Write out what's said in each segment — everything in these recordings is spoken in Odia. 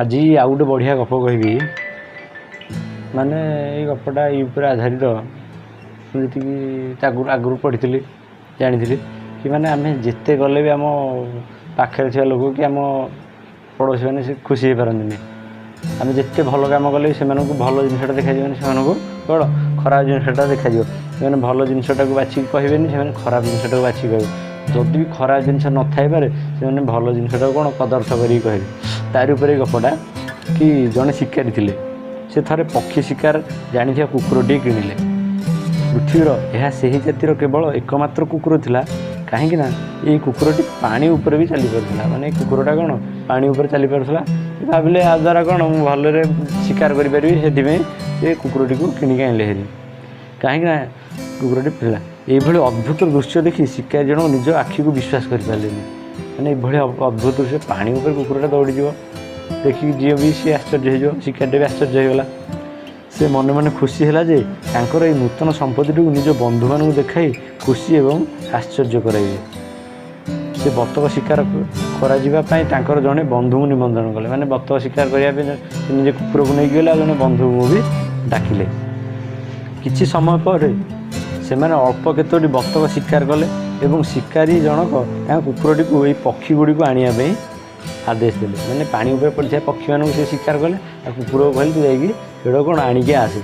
ଆଜି ଆଉ ଗୋଟେ ବଢ଼ିଆ ଗପ କହିବି। ମାନେ ଏଇ ଗପଟା ଏଇ ଉପରେ ଆଧାରିତ। ମୁଁ ଯେତିକି ତାକୁ ଆଗରୁ ପଢ଼ିଥିଲି, ଜାଣିଥିଲି କି ମାନେ ଆମେ ଯେତେ କଲେ ବି ଆମ ପାଖରେ ଥିବା ଲୋକ କି ଆମ ପଡ଼ୋଶୀମାନେ ସେ ଖୁସି ହେଇପାରନ୍ତିନି। ଆମେ ଯେତେ ଭଲ କାମ କଲେ ବି ସେମାନଙ୍କୁ ଭଲ ଜିନିଷଟା ଦେଖାଯିବନି, ସେମାନଙ୍କୁ କ'ଣ ଖରାପ ଜିନିଷଟା ଦେଖାଯିବ। ସେମାନେ ଭଲ ଜିନିଷଟାକୁ ବାଛିକି କହିବେନି, ସେମାନେ ଖରାପ ଜିନିଷଟାକୁ ବାଛିକି କହିବେ। ଯଦି ବି ଖରାପ ଜିନିଷ ନଥାଇପାରେ, ସେମାନେ ଭଲ ଜିନିଷଟାକୁ କ'ଣ କଦର୍ଥ କରିକି କହିବେ। ତାରି ଉପରେ ଏଇ ଗପଟା କି ଜଣେ ଶିକାରୀ ଥିଲେ। ସେ ଥରେ ପକ୍ଷୀ ଶିକାର ଜାଣିଥିବା କୁକୁରଟିଏ କିଣିଲେ। ପୃଥିବୀର ଏହା ସେହି ଜାତିର କେବଳ ଏକମାତ୍ର କୁକୁର ଥିଲା, କାହିଁକି ନା ଏଇ କୁକୁରଟି ପାଣି ଉପରେ ବି ଚାଲିପାରୁଥିଲା। ମାନେ ଏଇ କୁକୁରଟା କ'ଣ ପାଣି ଉପରେ ଚାଲିପାରୁଥିଲା। ସେ ଭାବିଲେ ୟା ଦ୍ୱାରା କ'ଣ ମୁଁ ଭଲରେ ଶିକାର କରିପାରିବି। ସେଥିପାଇଁ ସେ କୁକୁରଟିକୁ କିଣିକି ଆଣିଲେ ହେରି, କାହିଁକି ନା କୁକୁରଟି ଥିଲା। ଏଇଭଳି ଅଦ୍ଭୁତ ଦୃଶ୍ୟ ଦେଖି ଶିକାରୀ ଜଣକ ନିଜ ଆଖିକୁ ବିଶ୍ୱାସ କରିପାରିଲେନି। ମାନେ ଏଭଳି ଅଦ୍ଭୁତ ଦୃଶ୍ୟ, ପାଣି ଉପରେ କୁକୁରଟା ଦୌଡ଼ିଯିବ ଦେଖିକି ଯିଏ ବି ସିଏ ଆଶ୍ଚର୍ଯ୍ୟ ହେଇଯିବ। ଶିକାରୀଟା ବି ଆଶ୍ଚର୍ଯ୍ୟ ହେଇଗଲା। ସେ ମନେ ମନେ ଖୁସି ହେଲା ଯେ ତାଙ୍କର ଏଇ ନୂତନ ସମ୍ପତ୍ତିଟିକୁ ନିଜ ବନ୍ଧୁମାନଙ୍କୁ ଦେଖାଇ ଖୁସି ଏବଂ ଆଶ୍ଚର୍ଯ୍ୟ କରାଇବେ। ସେ ବତକ ଶିକାର କରାଯିବା ପାଇଁ ତାଙ୍କର ଜଣେ ବନ୍ଧୁଙ୍କୁ ନିମନ୍ତ୍ରଣ କଲେ। ମାନେ ବତକ ଶିକାର କରିବା ପାଇଁ ସେ ନିଜେ କୁକୁରକୁ ନେଇକି ଗଲେ ଆଉ ଜଣେ ବନ୍ଧୁଙ୍କୁ ବି ଡାକିଲେ। କିଛି ସମୟ ପରେ ସେମାନେ ଅଳ୍ପ କେତୋଟି ବତକ ଶିକାର କଲେ ଏବଂ ଶିକାରୀ ଜଣକ ତାଙ୍କ କୁକୁରଟିକୁ ଏଇ ପକ୍ଷୀ ଗୁଡ଼ିକୁ ଆଣିବା ପାଇଁ ଆଦେଶ ଦେଲେ। ମାନେ ପାଣି ଉପରେ ପଡ଼ିଥିବା ପକ୍ଷୀମାନଙ୍କୁ ସେ ଶିକାର କଲେ ଆଉ କୁକୁରକୁ କହିଲେ, ତୁ ଯାଇକି ସେଗୁଡ଼ାକୁ କ'ଣ ଆଣିକି ଆସେ।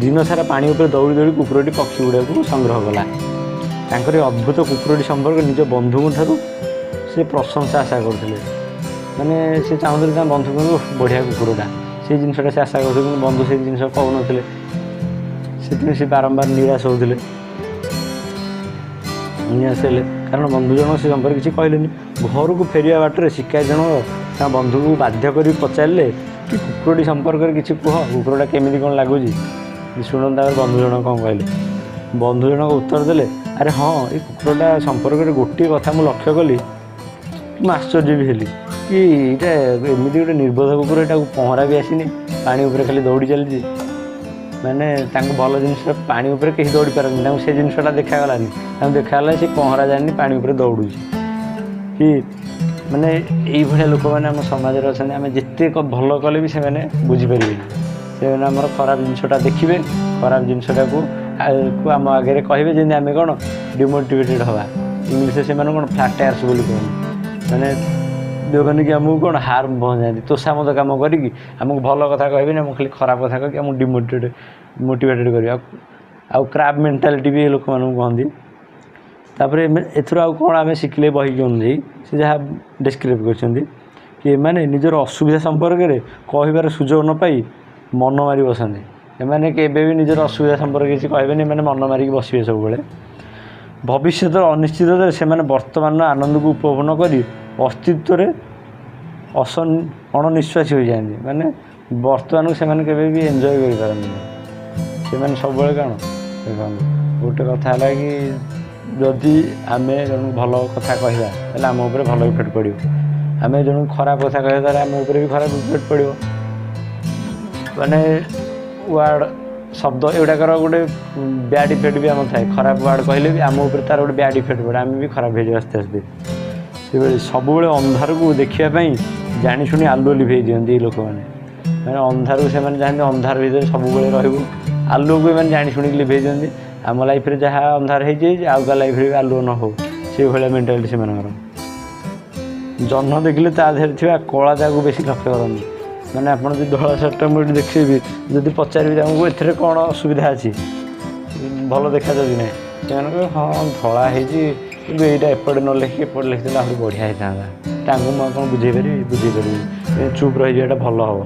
ଦିନ ସାରା ପାଣି ଉପରେ ଦୌଡ଼ି ଦୌଡ଼ି କୁକୁରଟି ପକ୍ଷୀ ଗୁଡ଼ାକୁ ସଂଗ୍ରହ କଲା। ତାଙ୍କର ଏ ଅଦ୍ଭୁତ କୁକୁରଟି ସମ୍ପର୍କରେ ନିଜ ବନ୍ଧୁଙ୍କ ଠାରୁ ସେ ପ୍ରଶଂସା ଆଶା କରୁଥିଲେ। ମାନେ ସେ ଚାହୁଁଥିଲେ ତାଙ୍କ ବନ୍ଧୁ କହିବେ, "ବଢ଼ିଆ କୁକୁରଟା।" ସେଇ ଜିନିଷଟା ସେ ଆଶା କରୁଥିଲେ, କିନ୍ତୁ ବନ୍ଧୁ ସେଇ ଜିନିଷ କହୁନଥିଲେ। ସେଥିପାଇଁ ସେ ବାରମ୍ବାର ନିରାଶ ହେଉଥିଲେ, ନିରାଶ ହେଲେ, କାରଣ ବନ୍ଧୁ ଜଣକ ସେ ସମ୍ପର୍କରେ କିଛି କହିଲେନି। ଘରକୁ ଫେରିବା ବାଟରେ ଶିକାରୀ ଜଣକ ତାଙ୍କ ବନ୍ଧୁକୁ ବାଧ୍ୟ କରି ପଚାରିଲେ କି କୁକୁରଟି ସମ୍ପର୍କରେ କିଛି କୁହ, କୁକୁରଟା କେମିତି କ'ଣ ଲାଗୁଛି। ଶୁଣନ୍ତୁ ତାପରେ ବନ୍ଧୁ ଜଣକ କ'ଣ କହିଲେ। ବନ୍ଧୁ ଜଣକ ଉତ୍ତର ଦେଲେ, ଆରେ ହଁ, ଏଇ କୁକୁରଟା ସମ୍ପର୍କରେ ଗୋଟିଏ କଥା ମୁଁ ଲକ୍ଷ୍ୟ କଲି, ମୁଁ ଆଶ୍ଚର୍ଯ୍ୟ ବି ହେଲି କି ଏଇଟା ଏମିତି ଗୋଟେ ନିର୍ବୋଧ କୁକୁର, ଏଟାକୁ ପହଁରା ବି ଆସିନି, ପାଣି ଉପରେ ଖାଲି ଦୌଡ଼ି ଚାଲିଛି। ମାନେ ତାଙ୍କୁ ଭଲ ଜିନିଷ, ପାଣି ଉପରେ କେହି ଦୌଡ଼ି ପାରନ୍ତିନି, ତାଙ୍କୁ ସେ ଜିନିଷଟା ଦେଖାଗଲାନି। ତାଙ୍କୁ ଦେଖାଗଲା ସେ ପହଁରା ଜାଣିନି, ପାଣି ଉପରେ ଦୌଡ଼ୁଛି କି। ମାନେ ଏଇଭଳିଆ ଲୋକମାନେ ଆମ ସମାଜରେ ଅଛନ୍ତି। ଆମେ ଯେତେ ଭଲ କଲେ ବି ସେମାନେ ବୁଝିପାରିବେନି। ସେମାନେ ଆମର ଖରାପ ଜିନିଷଟା ଦେଖିବେ, ଖରାପ ଜିନିଷଟାକୁ କୁ ଆମ ଆଗରେ କହିବେ, ଯେମିତି ଆମେ କ'ଣ ଡିମୋଟିଭେଟେଡ଼ ହେବା। ଇଂଲିଶରେ ସେମାନଙ୍କୁ କ'ଣ ଫ୍ଲାଟର୍ସ ବୋଲି କୁହନ୍ତି। ମାନେ ଯେଉଁମାନେ କି ଆମକୁ କ'ଣ ହାର୍ମ ପହଞ୍ଚାନ୍ତି, ତୋଷାମଦ କାମ କରିକି ଆମକୁ ଭଲ କଥା କହିବେନି, ଆମକୁ ଖାଲି ଖରାପ କଥା କହିକି ଆମକୁ ମୋଟିଭେଟେଡ଼ କରିବେ। ଆଉ କ୍ରାବ୍ ମେଣ୍ଟାଲିଟି ବି ଏ ଲୋକମାନଙ୍କୁ କହନ୍ତି। ତାପରେ ଏଥିରୁ ଆଉ କ'ଣ ଆମେ ଶିଖିଲେ? ବହିକି ଅନୁଯାୟୀ ସେ ଯାହା ଡେସ୍କ୍ରାଇବ୍ କରିଛନ୍ତି କି ଏମାନେ ନିଜର ଅସୁବିଧା ସମ୍ପର୍କରେ କହିବାର ସୁଯୋଗ ନ ପାଇ ମନ ମାରି ବସନ୍ତି। ଏମାନେ କେବେ ବି ନିଜର ଅସୁବିଧା ସମ୍ପର୍କରେ କିଛି କହିବେନି, ଏମାନେ ମନ ମାରିକି ବସିବେ ସବୁବେଳେ। ଭବିଷ୍ୟତର ଅନିଶ୍ଚିତତାରେ ସେମାନେ ବର୍ତ୍ତମାନର ଆନନ୍ଦକୁ ଉପଭୋଗ ନ କରି ଅସ୍ତିତ୍ୱରେ ଅଣନିଶ୍ୱାସୀ ହୋଇଯାଆନ୍ତି। ମାନେ ବର୍ତ୍ତମାନକୁ ସେମାନେ କେବେ ବି ଏନ୍ଜୟ କରିପାରନ୍ତିନି। ସେମାନେ ସବୁବେଳେ କ'ଣ, ଦେଖନ୍ତୁ, ଗୋଟେ କଥା ହେଲା କି ଯଦି ଆମେ ଜଣକୁ ଭଲ କଥା କହିବା, ତାହେଲେ ଆମ ଉପରେ ଭଲ ଇଫେକ୍ଟ ପଡ଼ିବ। ଆମେ ଜଣକୁ ଖରାପ କଥା କହିବା, ତାହେଲେ ଆମ ଉପରେ ବି ଖରାପ ଇଫେକ୍ଟ ପଡ଼ିବ। ମାନେ ୱାର୍ଡ଼, ଶବ୍ଦ ଏଗୁଡ଼ାକର ଗୋଟେ ବ୍ୟାଡ଼ ଇଫେକ୍ଟ ବି ଆମର ଥାଏ। ଖରାପ ୱାର୍ଡ଼ କହିଲେ ବି ଆମ ଉପରେ ତା'ର ଗୋଟେ ବ୍ୟାଡ଼ ଇଫେକ୍ଟ ପଡ଼େ, ଆମେ ବି ଖରାପ ହେଇଯିବ ଆସ୍ତେ ଆସ୍ତେ। ସେଭଳି ସବୁବେଳେ ଅନ୍ଧାରକୁ ଦେଖିବା ପାଇଁ ଜାଣିଶୁଣି ଆଲୁଅ ଲିଭେଇ ଦିଅନ୍ତି ଏଇ ଲୋକମାନେ। ମାନେ ଅନ୍ଧାରକୁ ସେମାନେ ଚାହାନ୍ତି ଅନ୍ଧାର ଭିତରେ ସବୁବେଳେ ରହିବୁ। ଆଲୁଅକୁ ଏମାନେ ଜାଣି ଶୁଣିକି ଲିଭେଇ ଦିଅନ୍ତି। ଆମ ଲାଇଫରେ ଯାହା ଅନ୍ଧାର ହେଇଛି ହେଇଛି, ଆଉ କାହା ଲାଇଫରେ ବି ଆଲୁଅ ନ ହଉ, ସେଇଭଳିଆ ମେଣ୍ଟାଲିଟି ସେମାନଙ୍କର। ଜହ୍ନ ଦେଖିଲେ ତା ଦେହରେ ଥିବା କଳା ଦାଗକୁ ବେଶୀ ଲକ୍ଷ୍ୟ କରନ୍ତି। ମାନେ ଆପଣ ଯଦି ଧଳା ସାର୍ଟଟା ମୁଁ ଏଠି ଦେଖେଇବି, ଯଦି ପଚାରିବି ତାଙ୍କୁ ଏଥିରେ କ'ଣ ଅସୁବିଧା ଅଛି, ଭଲ ଦେଖାଯାଉଛି ନାହିଁ, ସେମାନେ କହିବେ, ହଁ, ଧଳା ହେଇଛି, କିନ୍ତୁ ଏଇଟା ଏପଟେ ନ ଲେଖିକି ଏପଟେ ଲେଖିଦେଲେ ଆହୁରି ବଢ଼ିଆ ହେଇଥାନ୍ତା। ତାଙ୍କୁ ମୁଁ ଆଉ କ'ଣ ବୁଝେଇ ପାରିବି? ବୁଝେଇ ପାରିବି, ଚୁପ୍ ରହିଯିବାଟା ଭଲ ହେବ।